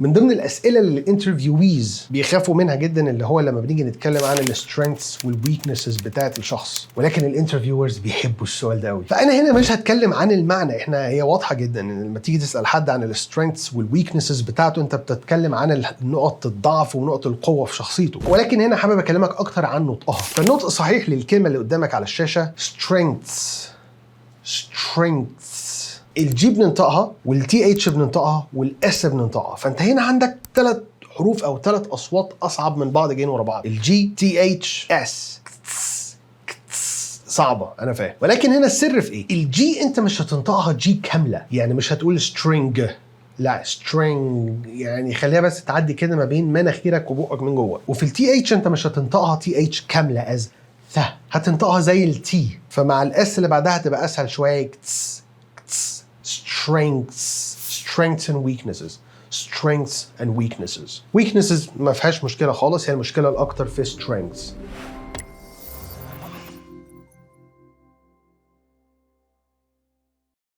من ضمن الاسئلة اللي ال interviewees بيخافوا منها جدا، اللي هو لما بنيجي نتكلم عن ال strengths وال weaknesses بتاعه الشخص، ولكن ال interviewers بيحبوا السؤال ده قوي. فانا هنا مش هتكلم عن المعنى، احنا هي واضحة جدا ان لما تيجي تسال حد عن ال strengths وال weaknesses بتاعته، انت بتتكلم عن نقط الضعف ونقط القوة في شخصيته، ولكن هنا حابب اكلمك اكتر عن نطقها. فالنطق الصحيح للكلمة اللي قدامك على الشاشه: strengths، strengths. ال G بننطقها وال TH بننطقها وال S بننطقها، فانت هنا عندك ثلاث حروف او ثلاث اصوات اصعب من بعض جايين ورا بعض: ال G، TH، S. صعبة انا فاهم، ولكن هنا السر في ايه؟ ال G انت مش هتنطقها G كامله، يعني مش هتقول string، لا، string، يعني خليها بس تعدي كده ما بين مناخيرك وبقك من جوه. وفي ال TH انت مش هتنطقها TH كاملة as ث، هتنطقها زي ال T، فمع ال S اللي بعدها هتبقى اسهل شويه: كتس كتس. strengths، strengths and weaknesses، strengths and weaknesses. weaknesses ما فيهاش مشكلة خالص، هي المشكلة الاكتر في strengths.